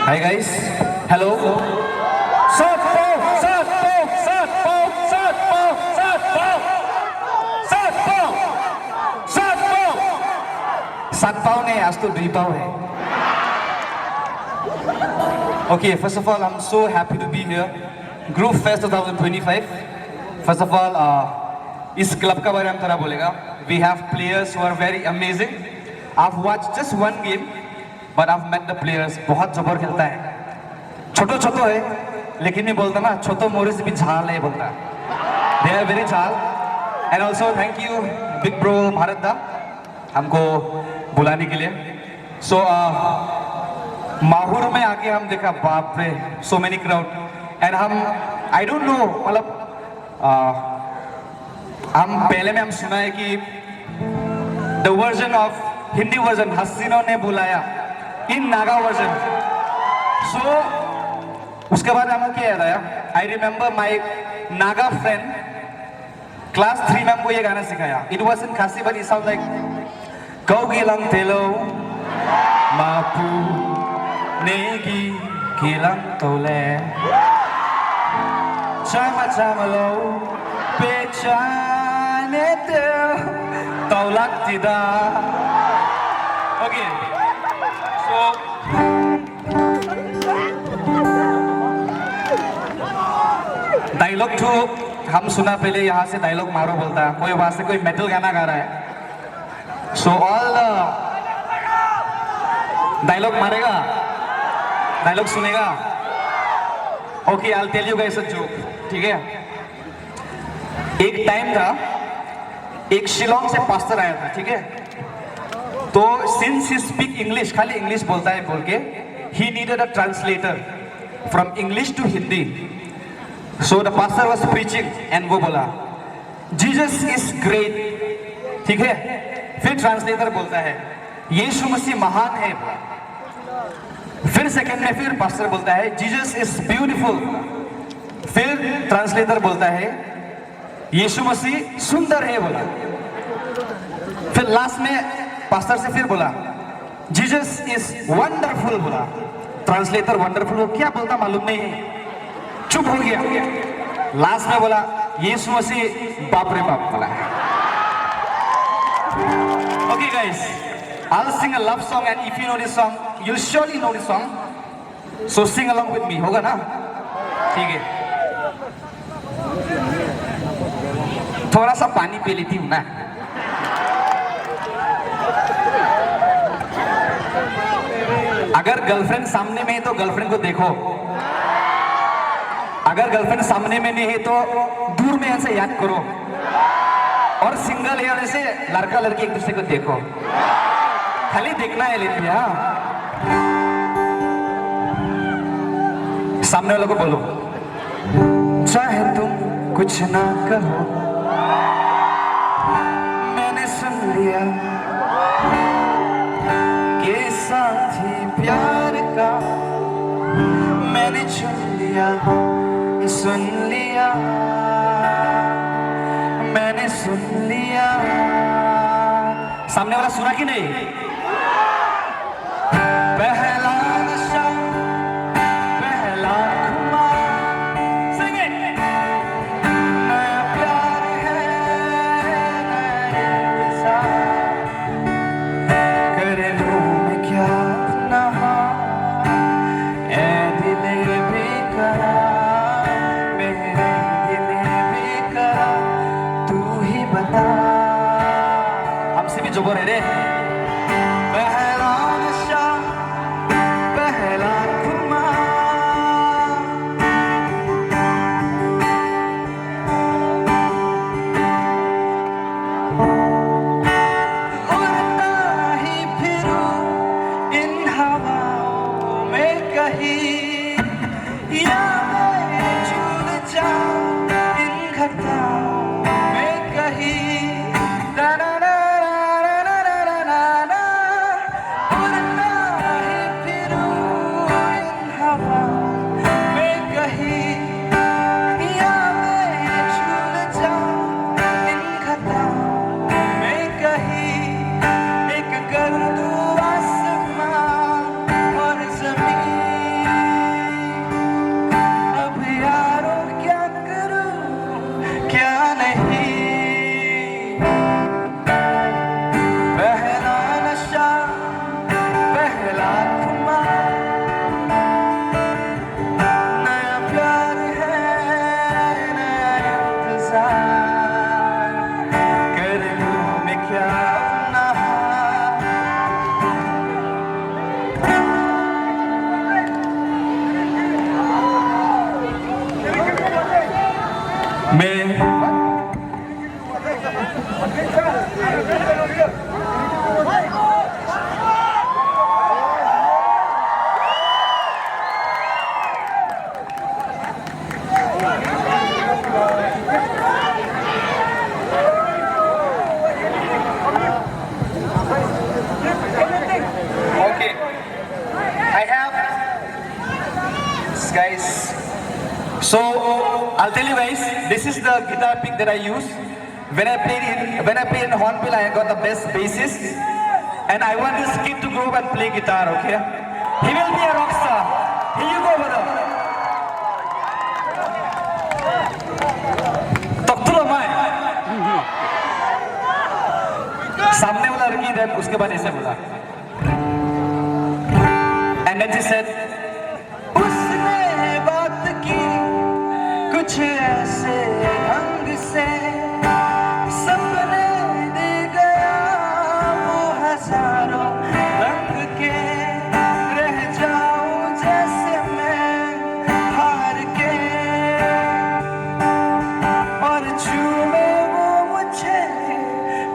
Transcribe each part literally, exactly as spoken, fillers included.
Hi guys. Hello. Satpau, satpau, satpau, satpau, satpau. Satpau. Satpau. Satpau ne, आज तो दुई पाव है। Okay, first of all, I'm so happy to be here. Groove Fest two thousand twenty-five. First of all, uh, इस club का बारे में थोड़ा बोलेगा। We have players who are very amazing. I've watched just one game, but I've met the players. बहुत जबर खेलता है। छोटो छोटो है, लेकिन नहीं बोलता ना, छोटो मोरे से भी झाल है बोलता। They are very झाल। And also thank you, big bro Bharat दा, हमको बुलाने के लिए। So, uh, माहुर में आके हम देखा, बाप रे, so many crowd। And हम, I don't know, मतलब, uh, हम पहले में हम सुना है कि the version of, Hindi version, हसीनों ने बुलाया, in Naga version। So, उसके बाद हमको क्या याद आया? I remember my Naga friend, class three में हमको ये गाना सिखाया। It was in Khasi, but it sound like, Kau gilang telo, mapu, negi gilang tole. Chama chama lo, pechane te, taulak tida. Okay. So, dialogue to, हम सुना पहले यहाँ से dialogue मारो बोलता, कोई वहाँ से कोई metal गाना गा रहा है। So all the dialogue मारेगा, dialogue सुनेगा। Okay, I'll tell you guys a joke, ठीक है? एक time था, एक शिलोंग से pastor आया था, ठीक है? तो since he speak English, खाली English बोलता है बोल के, he needed a translator from English to Hindi. So the pastor was preaching and वो बोला, Jesus is great, ठीक है? फिर translator बोलता है, यीशु मसीह महान है। फिर second में फिर pastor बोलता है, Jesus is beautiful। फिर translator बोलता है, यीशु मसीह सुंदर है बोला। फिर last में pastor से फिर बोला, Jesus is wonderful बोला। Translator wonderful को क्या बोलता मालूम नहीं है, चुप हो गया। Last में बोला, यीशु मसीह बाप रे बाप बोला। Okay guys, I'll sing a love song and if you know this song, you'll surely know this song. So sing along with me, होगा ना? ठीक है। थोड़ा सा पानी पी लेती हूँ ना। अगर गर्लफ्रेंड सामने में है तो गर्लफ्रेंड को देखो, अगर गर्लफ्रेंड सामने में नहीं है तो दूर में ऐसे याद करो, और सिंगल है और ऐसे लड़का लड़की एक दूसरे को देखो, खाली देखना है लेकिन, हाँ। सामने वालों को बोलो, चाहे तुम कुछ ना कहो, मैंने सुन लिया, ये साथी प्यार का मैंने चुन लिया, सुन लिया, मैंने सुन लिया। सामने वाला सुना कि नहीं? पहला नशा, पहला खुमार। Sing it. नया प्यार है, नया इंतजार। कर लूं मैं क्या अपना हाल, ऐ दिले बेकरार, मेरे दिले बेकरार, तू ही बता। हमसे भी जोर है रे। पहला नशा, पहला खुमार। उड़ता ही फिरूं इन हवाओं में कहीं, या मैं झूल जाऊं इन घटाओं में कहीं। उड़ता ही फिरूं इन हवाओं में कहीं, या मैं झूल जाऊं इन घटाओं में कहीं। एक कर दूं आसमां और जमीन Guys, so I'll tell you guys, this is the guitar pick that I use. When I played in, when I played in Hornbill, I got the best bassist. And I want this kid to grow up and play guitar, okay? He will be a rock star. Here you go, brother. Talk to the mic. सामने वाला लड़की, then उसके बाद ऐसे बोला। And then she said, उसने बात की कुछ ऐसे ढंग से, सपने दे गया वो हजारों रंग के, रह जाऊं जैसे मैं हार के, और छूमे वो मुझे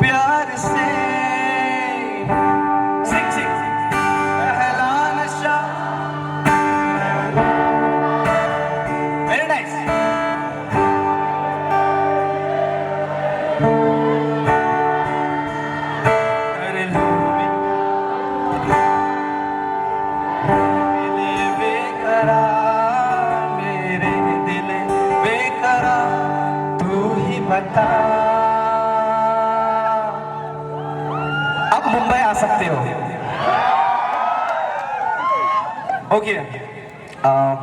प्यार से। Sing, sing. पहला नशा। Very nice. कर लूं दिल बेकरार, मेरे दिल बेकरार, तू ही बता। अब मुंबई आ सकते हो। Okay. Uh,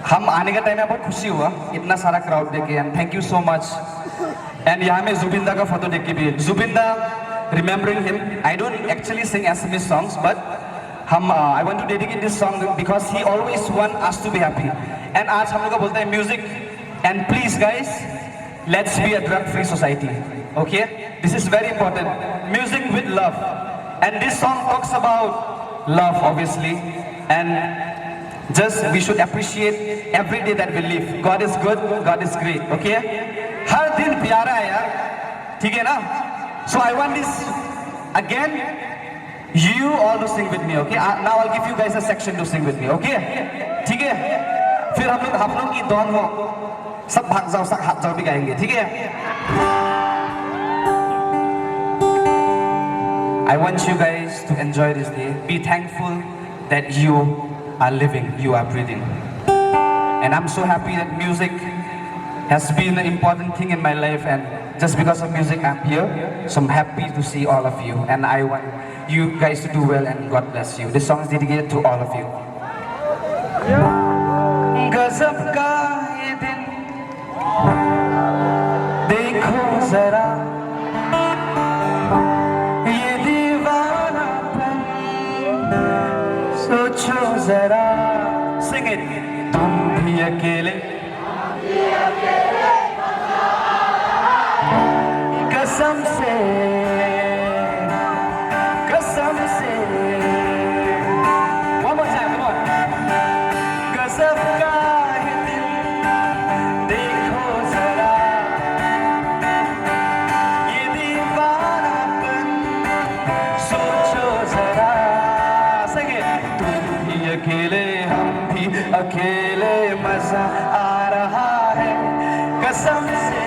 हम आने का टाइम में बहुत खुशी हुआ, इतना सारा क्राउड देख के, and thank you so much. And यहाँ में जुबिन दा का फोटो देख के भी, जुबिन दा, remembering him, I don't actually sing Assamese songs, but हम, uh, I want to dedicate this song because he always want us to be happy. And आज हम लोग का बोलता है music, and please guys, let's be a drug free society. Okay, this is very important. Music with love, and this song talks about love, obviously, and just we should appreciate every day that we live. God is good, God is great. Okay, हर दिन प्यारा है यार, ठीक है ना? So I want this again. You all to sing with me, okay? Uh, now I'll give you guys a section to sing with me, okay? ठीक है? फिर हम लोग, हम लोग की दोनों सब भाग जाओ, सब हाथ जाओ भी गाएंगे, ठीक है? I want you guys to enjoy this day. Be thankful that you are living, you are breathing. And I'm so happy that music has been an important thing in my life, and just because of music, I'm here. So I'm happy to see all of you, and I want you guys to do well, and God bless you. This song is dedicated to all of you. गजब का ये दिन देखो जरा, ये दीवानापन सोचो जरा। Sing it. तुम भी अकेले कसम से, कसम से। One more time, come on. गजब का ये दिन देखो जरा, ये दीवानापन सोचो जरा। Sing it. तुम भी अकेले, हम भी अकेले, मजा आ रहा है कसम से,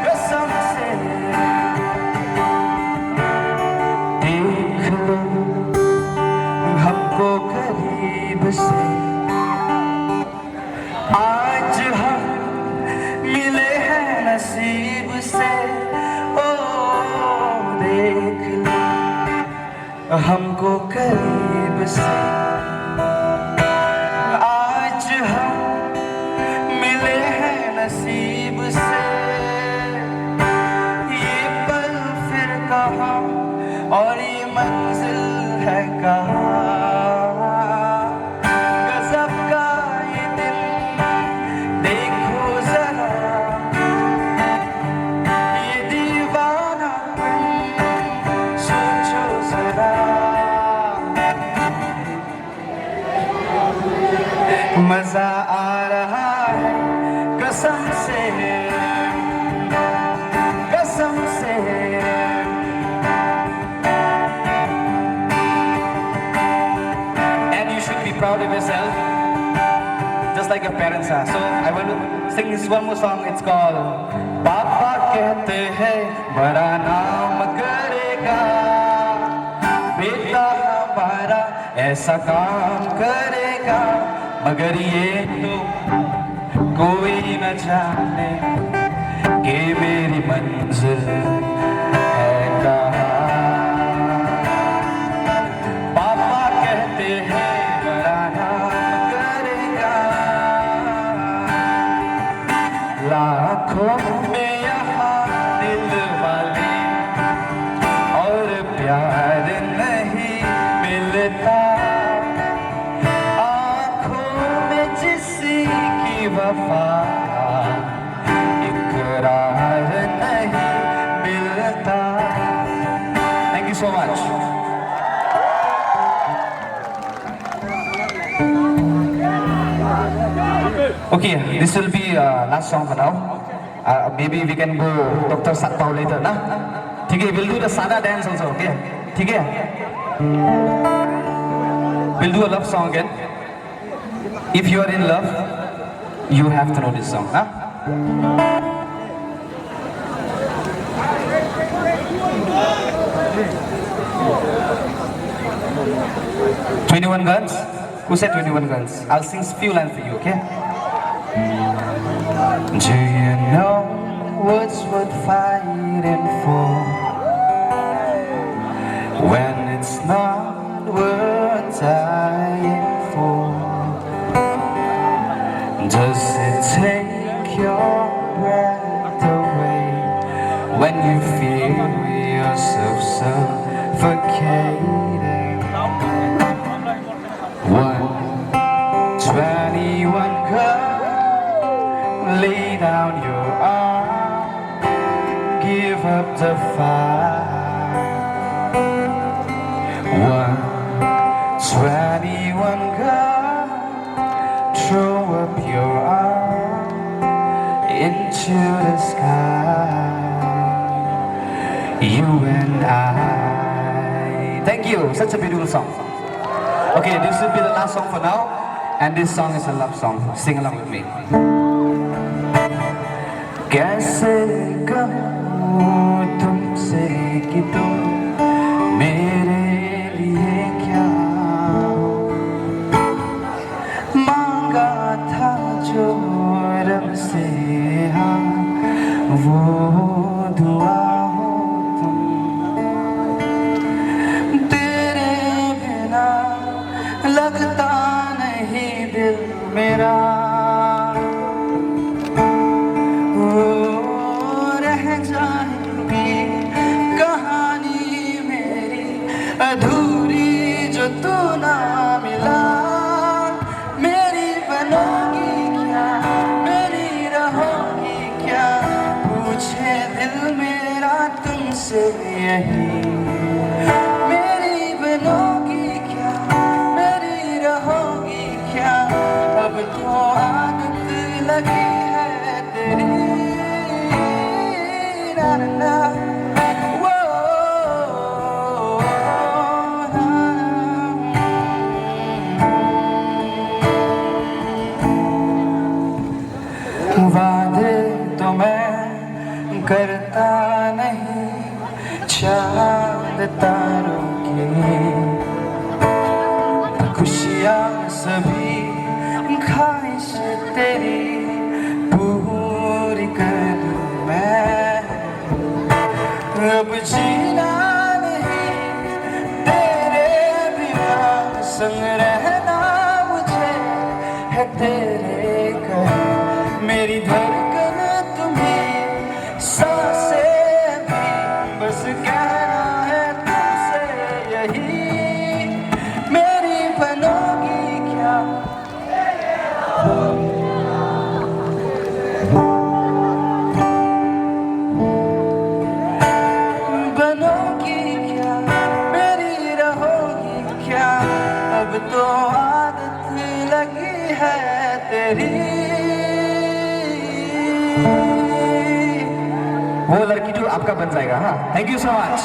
कसम से। देख लो हमको करीब से, आज हम मिले हैं नसीब से। ओ, देख लो हमको करीब से, आज हम मिले हैं नसीब से। ये पल फिर कहाँ और ये मंजिल है कहाँ? गजब का ये दिन देखो जरा, ये दीवानापन सोचो जरा। मजा आ रहा है कसम से, कसम से। And you should be proud of yourself, just like your parents are. So I want to sing this one more song. It's called पापा कहते हैं बड़ा नाम करेगा बेटा हमारा। ऐसा काम करेगा, मगर ये तो कोई न जाने कि मेरी मंजिल है कहाँ। पापा कहते हैं बड़ा नाम करेगा, लाखों में यहाँ दिल वाले और प्यार नहीं मिलता। आँखों में जिसकी वफा, इकरार नहीं मिलता। Thank you so much. Okay, this will be uh, last song for now. Uh, maybe we can go Doctor Satpao later, na? ठीक है, we'll do the Sana dance also, okay? ठीक है? We'll do a love song again. If you are in love, you have to know this song, na? Twenty-one Guns? Who said twenty-one Guns? I'll sing few lines for you, okay? Do you know what's worth fighting for when it's not worth dying for? Does it take your breath away when you feel yourself suffocating? One twenty-one Guns, lay down your arms, give up the fight. One twenty-one Guns, throw up your arms into the sky. You and I. Thank you. Such a beautiful song. Okay, this will be the last song for now, and this song is a love song. Sing along with me. कैसे कहूँ तुमसे कि तुम मेरे लिए क्या हो। मांगा था जो रब से, हाँ, वो दुआ हो तुम। तेरे बिना लगता नहीं दिल मेरा। वो रह जाएगी कहानी मेरी अधूरी, जो तू ना मिला। मेरी बनोगी क्या, मेरी रहोगी क्या, पूछे दिल मेरा तुमसे यही। मेरी बनोगी क्या, मेरी रहोगी क्या, अब तो आदत लगी है तेरी। ना, ना, ना। वो, ना, ना। वादे तो मैं करता नहीं चांद तारों की, खुशियाँ सभी ख्वाहिश तेरी पूरी कर दूँ मैं। अब जीना नहीं तेरे बिना, संग रहना मुझे है तेरे करीब। मेरी धड़कन तुम्ही, सांसें भी, बस कहना है तुमसे यही। मेरी बनोगी क्या, बनोगी क्या, मेरी रहोगी क्या, अब तो आदत लगी है तेरी। वो लड़की तो आपका बन जाएगा, हाँ। Thank you so much.